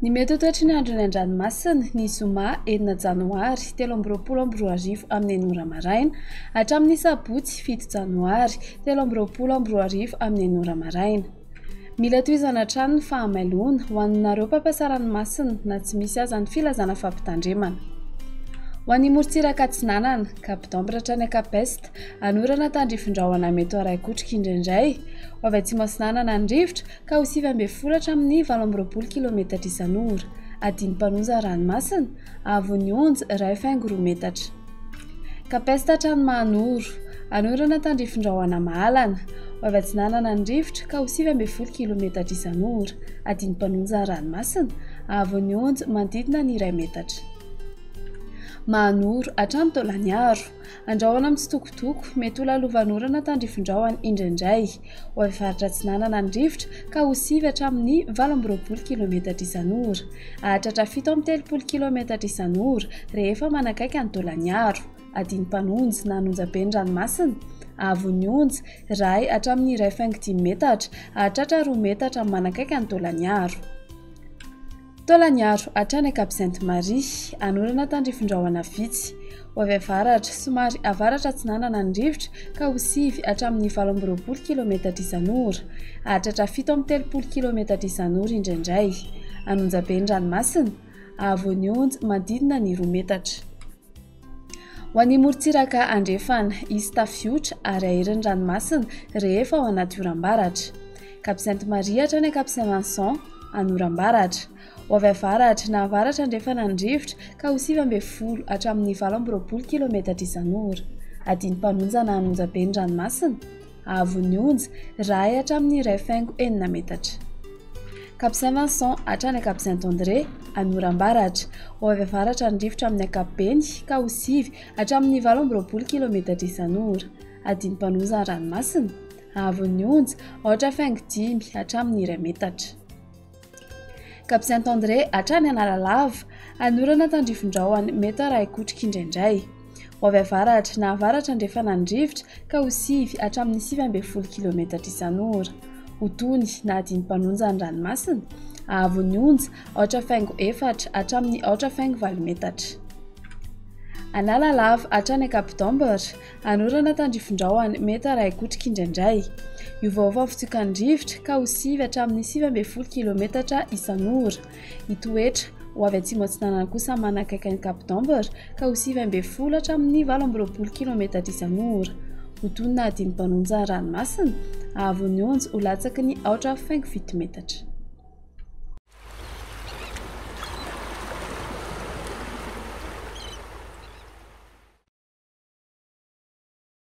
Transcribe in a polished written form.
Ny mety ho toetry ny andro eny an-dranomasina, ny zoma enina janoary 2023 amin'ny enina ora maraina hatramin'ny sabotsy fito janoary 2023 amin'ny enina ora maraina. Mila tohizana hatrany ny fahamailoana ho anareo mpampiasa ranomasina na tsy misy aza ny filazana fampitandremana. Ho an'ny morontsiraka atsinanana, Cap d'Ambre hatrany Cap Est, anorana tandrifin-drahona mety ho arahi-kotroka indraindray. Ho avy atsimo atsinanana ny rivotra ka ho 19 hatramin'ny 28 kilometatra isan'ora. Adin'ny-mpanonja ranomasina, haavon'ny onja iray faingo roa metatra. Cap Est hatrany Mahanoro, anorana tandrifin-drahona mahalana. Ho avy atsinanana ny rivotra ka ho 19 kilometatra isan'ora. Adin'ny-mpanonja ranomasina, haavon'ny onja manodidina ny iray metatra. Mahanoro hatrany Taolagnaro, andrahona mitsitokotoko, mety ho lalovan'orana tandrifin-drahona indraindray. Ho avy faritra atsinanana ny rivotra ka ho sivy hatramin'ny 28 kilometatra isan'ora. Hahatratra 37 kilometatra isan'ora rehefa manakaiky an'i Taolagnaro. Adin'ny-mpanonja na an'onjabe ny ranomasina, haavon'ny onja, iray hatramin'ny iray faingo dimy metatra, hahatratra roa metatra manakaiky an'i Taolagnaro. Taolagnaro hatrany Cap Sainte Marie, anorana tandrifin-drahona vitsy. Ho avy avaratra, somary avaratra atsinanana ny rivotra ka ho sivy hatramin'ny 28 kilometatra isan'ora. Hahatratra 37 kilometatra isan'ora indraindray. An'Onjabe ny ranomasina, haavon'ny onja manodidina ny roa metatra. Ho an'ny morontsiraka andrefana, hisy tafiotra ary hahery ny ranomasina rehefa ao anaty oram-baratra. Cap Sainte Marie hatrany Cap Saint Vincent, an'oram-baratra. Ho avy avaratra na avaratra andrefana ny rivotra ka ho 19 hatramin'ny 28 kilometatra isan'ora. Adin'ny-mpanonja na an'onjabe ny ranomasina. Haavon'ny onja, iray hatramin'ny iray faingo enina metatra. Cap Saint Vincent hatrany Cap Saint André, an'oram-baratra. Ho avy avaratra ny rivotra amin'ny ankapobeny ka ho sivy hatramin'ny 28 kilometatra isan'ora. Adin'ny-mpanoza ny ranomasina. Haavon'ny onja, aotra faingo dimy hatramin'ny iray metatra. Cap Saint André hatrany Analalava, anorana tandrifin-drahona mety arahi-kotroka indraindray. Ho avy avaratra na avaratra andrefana ny rivotra ka ho sivy hatramin'ny 19 kilometatra isan'ora. Ho tony na adin'ny-mpanonja ny ranomasina, haavon'ny onja aotra faingo efatra hatramin'ny aotra faingo valo metatra. Analalava hatrany Cap d'Ambre, Anorana tandrifin-drahona mety arahi-kotroka indraindray. Hiovaova ny fitsokan'ny rivotra ka ho sivy hatramin'ny 19 kilometatra isan'ora. Hitoetra ho avy atsimo atsinanana kosa manakaiky an'i Cap d'Ambre ka ho 19 hatramin'ny 28 kilometatra isan'ora. Ho tony na hadin'ny mpanonja ranomasina, haavon'ny onja ho latsaky ny aotra faingo fito metatra.